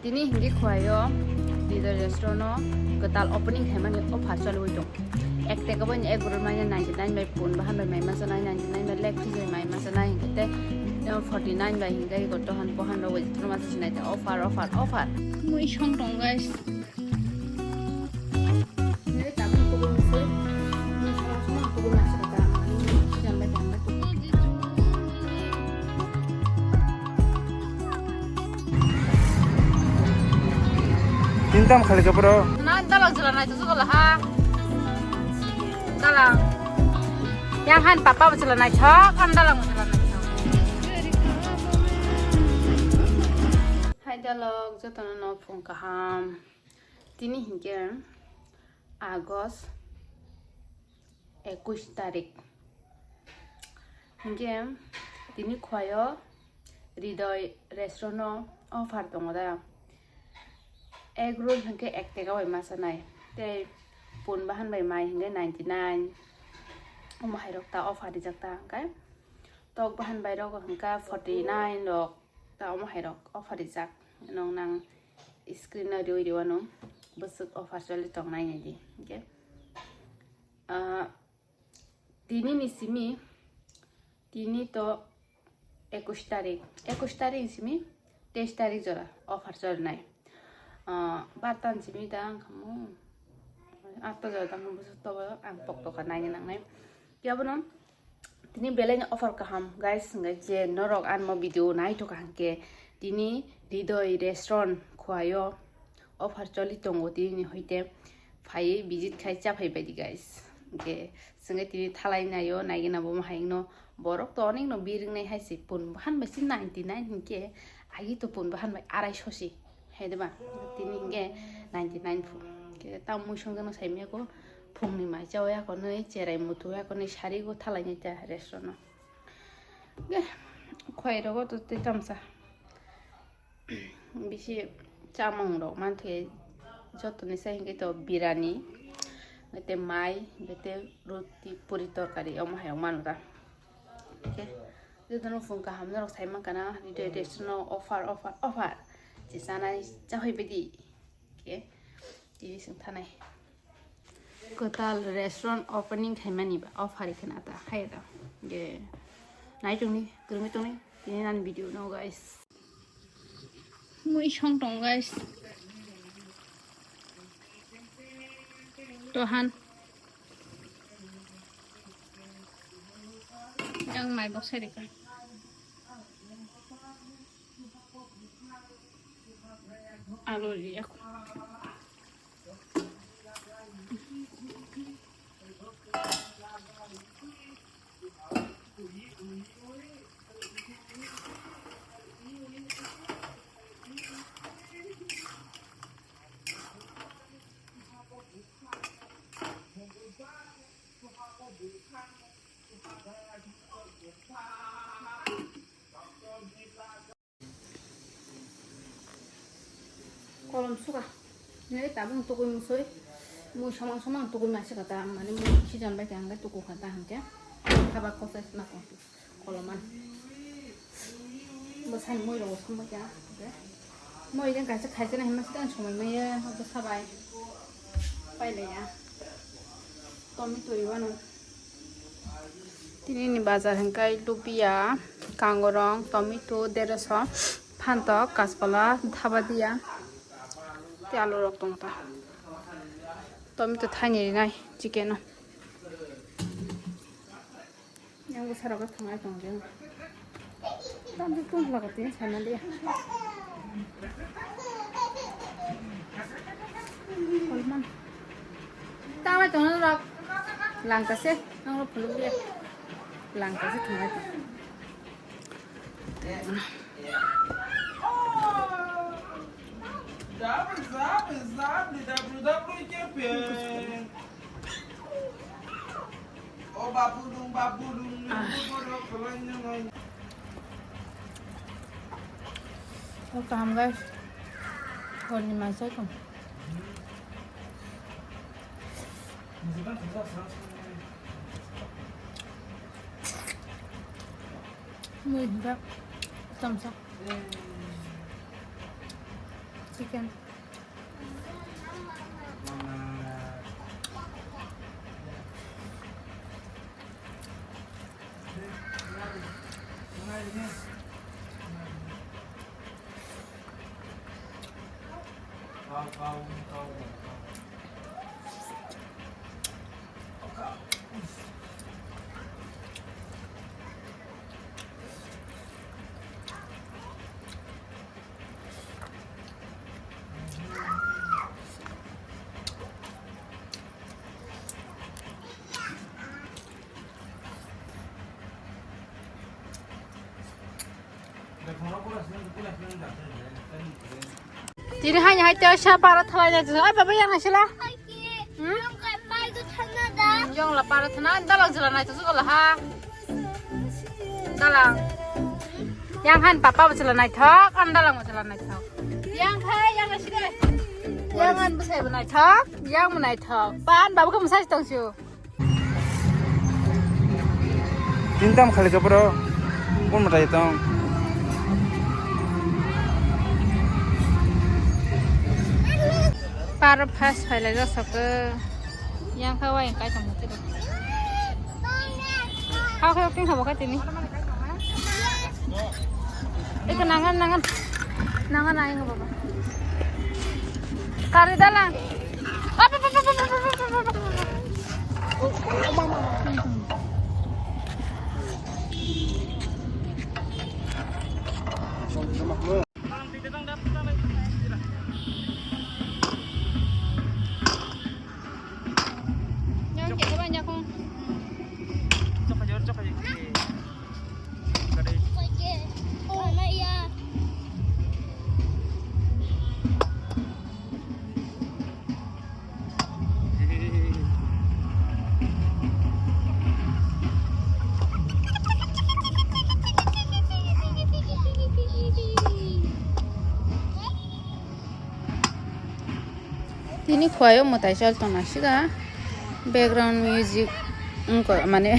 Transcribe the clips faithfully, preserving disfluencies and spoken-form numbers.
Tini hingke khuaio Leader Restaurant-o kwtal opening khaimani offer choliwi tong. Ek teka bai ni egg roll manya ninety nine bai pun bahan bai mai masa nai ninety nine bai leg piece bai mai masa nai hingke te, eh, forty nine bai hingke ego tohan pohan rok bai jottono masa sinai te offer, offer, offer. Mui song tong, guys. Tintam khali ka bro. Na dalang chwla nai to chwla ha. Dalang. Yang han papa bo chwla nai thok, an dalang bo chwla nai thok. Hai dalok, jotono no phung kaham. Tini hingke August ekush tarik. Hingke tini khuaio Hridoy Restaurant-o offer tongo da. Egg roll hingke ek teka bai masa nai. Tei pun bahan bai mai hingke ninety nine. Omo hai rok ta offer rijak ta hingke. Tok bahan bai rok hingke forty nine rok. Ta omo hai rok offer rijak. Nong nang screen-o riwi riwano bwswk offer choli tongnai nai di. Hingke, ah, tini ni simi, tini to ekush tarik. Ekush tarik ni simi teis tarik jora offer choli nai. Ah, barta ni simi da ang khamu. Atta jora tamo bwswk tobo ang pok toka naina nangnai. Yabono tini belai ni offer kaham, guys, hingke je norok anmo video naithoka hingke tini Hridoy Restaurant khuaio offer choli tongo tini ni hoite phai visit khai cha phai baidi, guys. Hingke singke tini thalai naio naigena bo mahai no borok to onek no biring nai hai se pun bahan bai si ninety nine hingke agi to pun bahan bai arai so si. Hai de ba, tini hingke ninety nine phu. Ke ta mui songjakno saimya ko phungni mai chao ya konwi cherai mutu ya konwi sari go thalai nai ta restaurant no. Ke khoi rogo to tei tamsa. Bisi chamung rok manthe joto ni sai hingke to birani, bete mai, bete roti, puri, torkari omo hai rok manu ta. Ke jotono phung kaham norok sai mankha na, Hridoy Restaurant no offer, offer, offer. Je chanai chahoi bedi. Ke tini sing thanai. Kwtal restaurant opening khaimani ba offer khna ta hai da. Ge nai tongni, kwrwngwi tongni tini nani video no, guys. Mui song tong, guys. Tohan. Yang mai bok sai rika. Alo riya. Kolom suka. Nini tabung tukui musui. Mui somang somang tukui masi kata. Mani mui season bai kang tukui kata hingke. Haba kosa sima kong. Koloman. Bo sai moi rogo somoi kha. Moi jeng kaisa khaisa na hima sitang somoi maya. Bo sabai. Pailaya. Tomato iwano. Tini ni bazar hingkai lubia, kangorong, tomato, deroso, phantok, kaspala, thabadia, tei alu rok tongo ta. Tomato thaini rinai chicken o. Yang bwsa rok thwnglai tongo je. Tamjik tong laga tini sana dia. Kolman. Tanglai tongo rok. Langkase, ang rok phuluk dia. Langkase thwnglai tong. O kaham guys. Hor ni mai sai tong. Mui hingka tamsa. Chicken. Tini hai hai te sa para thalai na. Ai baba, yang hasil ah. Hmm? Yang la para thana, dalang jela nai to, jela ha. Dalang. Yang han papa bo jela nai thok, an dalang bo jela nai thok. Yang hai, yang hasil ah. Yang an bo sai bo nai thok, yang bo nai thok. Pan baba ko masai tong chu. Tintam khali ka bro, bun matai tong. Par fast phai lai jasok, yang kha wai kai tong muti. Kha kha ting habo ka tini. Eko nangan, nangan. Nangan ai ngo baba. Kari dalang. Yang cek apa nyakong? Tini khuaio mwtai chol tong naisika, background music wngkha, mane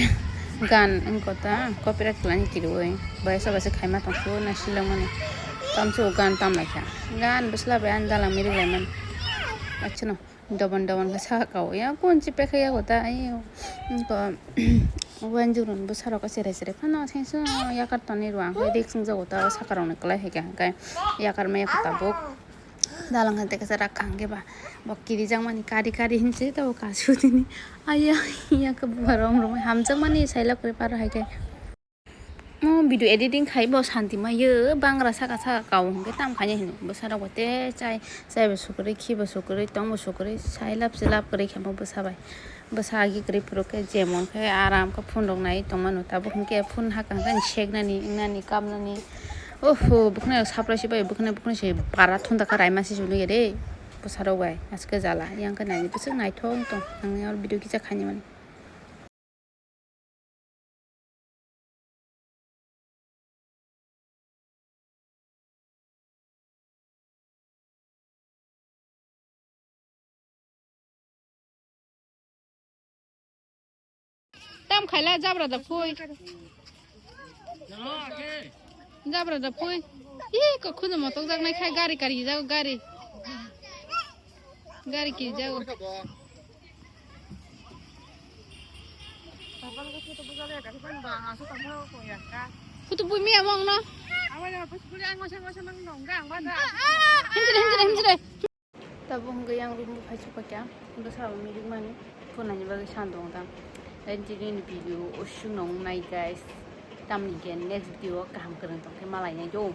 gan wngkha ta, copyright khlaina kiriui bai soba se khaima tongphuru naisilokmani. Tamsuk gan tamlaikha, gan bwsla bai ani dalang miriklaimani. Achano. Dobon dobon khe saka o ya, kun chi pekha yago ta, ayo. Ko, wanjurun bwsarok khe sere sere phano, sengsu yakar toni rwang khe rik sungjago ta, sakarokni kwlai hai khe, hwnkhe yakar maya khe tabuk. Dalang khe teka sara kang khe ba, bo kirijakmani kari kari hinse ta bo kasu tini. Aya, ya khe buharok romrok hamjakmani sailak khe paro hai khe. Mo video editing khai bo santi ma yo, bangra saka saka kau hwnkhe tam khaina hino. Bwsarok bo tei chai, chai bo sukrui, khi bo sukrui, tong bo sukrui, sai lap se lap kwrwi khe mo bwsa bai. Bwsa agi kwrwi phuru khe jemon khe aram khe phone rok nai tongmano. Tabuk hwnkhe phone hakha hwnkhe ani seknani, wngnani, kapnani. Oho, bwkhwnai rok surprise bai, bwkhwnai, bwkhwnai se bara thonda kha raima se chunui re. Bwsarok bai, aske jala, yang khe nai bwswk naithok wng tong. Ang oro video kisa khaini mani. Tam khaila jabra da phui. Jabra da phui. Ih, ko khunu motok jak nai khai gari kari jago gari. Gari ki jago. Photo bui miya mong no. Himjire, himjire, himjire. Tabuk hwnkhe yang room bo phai sokha kya. Bwsa bo mirik mani. Phone ni bagwi sando wng tang. Then tini video usuk no nai guys. Tamni khe next video kaham kwrwng tong khe malai nai do.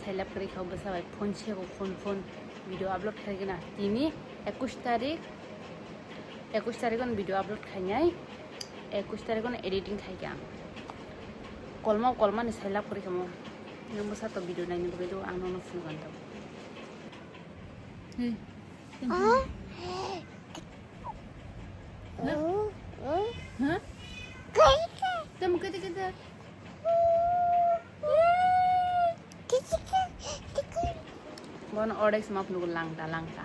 Sailap kwrwi kha bwsa bai phone sego phone phone video upload khai gana. Tini ekush tarik, ekush tarik on video upload khainai, ekush tarik on editing khai kha. Kolma kolma ni sailap kwrwi kha mo. Nang bwsa to video naini bagwi do ang nono phone gan tong. Hey. Huh? Huh? Tamo kete kete. Bono odex map nugo langta langta.